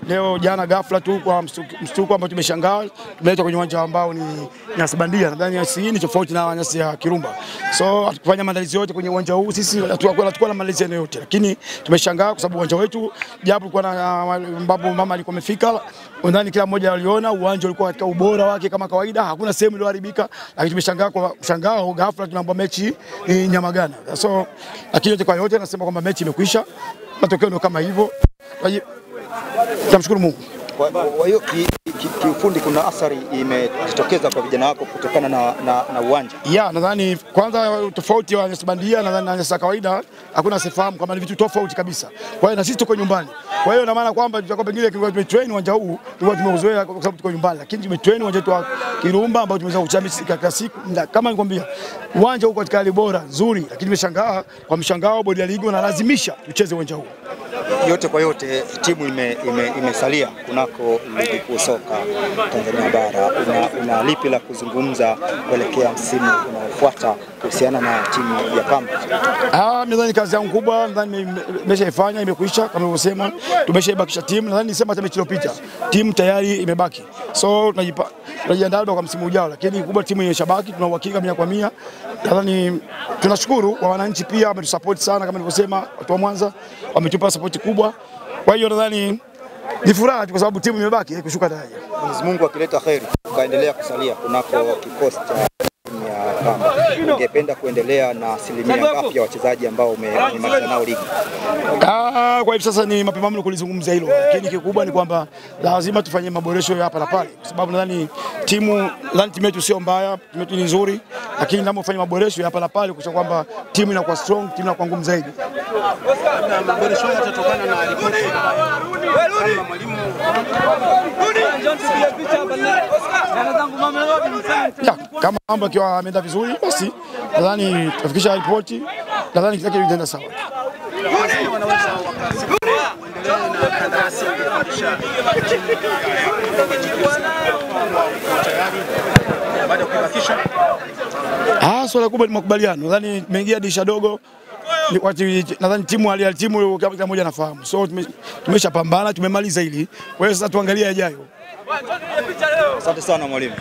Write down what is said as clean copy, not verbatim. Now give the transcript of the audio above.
Leo jana ghafla tu kwa mshtuko ambao tumeshangaa, tumeletwa kwenye uwanja ambao ni nyasi bandia. Nadhani nyasi hii ni tofauti na nyasi ya Kirumba. So hatukufanya maandalizi yote kwenye uwanja huu, sisi hatukuwa na maandalizi yote, lakini tumeshangaa kwa sababu uwanja wetu japo kwa na ambapo mama alikuwa amefika, nadhani kila mmoja aliona uwanja ulikuwa katika ubora wake kama kawaida, hakuna sehemu iliyoharibika, lakini tumeshangaa kwa mshangao ghafla tunaambiwa mechi ni Nyamagana. So lakini yote kwa yote nasema kwamba mechi imekwisha, matokeo ndio kama hivyo. Tunamshukuru Mungu. Kwa hiyo kiufundi kuna athari imejitokeza kwa vijana wako kutokana na uwanja. Yeah, nadhani kwanza tofauti wa nyasi bandia nadhani na nyasi kawaida hakuna sifahamu kama ni vitu tofauti kabisa. Kwa hiyo na sisi tuko nyumbani. Kwa hiyo ina maana kwamba tutakuwa pengine tulikuwa tumetrain uwanja huu, tulikuwa tumeuzoea kwa sababu tuko nyumbani, lakini tumetrain uwanja wetu wa Kirumba ambao tumeweza kucheza kila siku. Kama nikwambia uwanja uko katika hali bora nzuri, lakini tumeshangaa kwa mshangao bodi ya ligi wanalazimisha tucheze uwanja huu. Yote kwa yote timu imesalia kunako ligi kuu soka Tanzania bara. Una lipi la kuzungumza kuelekea msimu unaofuata kuhusiana na timu ya Pamba? Nadhani kazi yangu kubwa nadhani nimeshaifanya, imekwisha kama nilivyosema, tumeshaibakisha timu. Nadhani nisema hata mechi iliyopita timu tayari imebaki. So tunajiandaa kwa msimu ujao, lakini kubwa timu imeshabaki, tuna uhakika 100%. Nadhani tunashukuru kwa wananchi pia wametusupport sana, kama nilivyosema watu wa Mwanza wametupa support kubwa. Kwa hiyo nadhani ni furaha kwa sababu timu imebaki kushuka daraja. Mwenyezi Mungu akileta kheri tukaendelea kusalia kunako kikosi cha timu ya Pamba, ungependa kuendelea na asilimia ngapi ya wachezaji ambao umemaliza nao ligi? Kwa hivi sasa ni mapema mno kulizungumzia hilo, lakini kikubwa ni kwamba lazima tufanye maboresho hapa na pale, kwa sababu nadhani timu yetu sio mbaya, timu yetu ni nzuri, lakini tunapofanya maboresho hapa na pale kwa kwamba timu inakuwa strong, timu inakuwa ngumu zaidi. Na maboresho yatatokana na ripoti kama mwalimu. Kama mambo yakiwa yameenda vizuri basi nadhani tutafikisha ripoti, nadhani kila kitu kitaenda sawa. Swala kubwa ni makubaliano. Nadhani tumeingia dirisha dogo, nadhani timu hali ya timu kila mmoja anafahamu. So tumeshapambana, tumemaliza hili. Kwa hiyo sasa tuangalie yajayo. Asante sana mwalimu.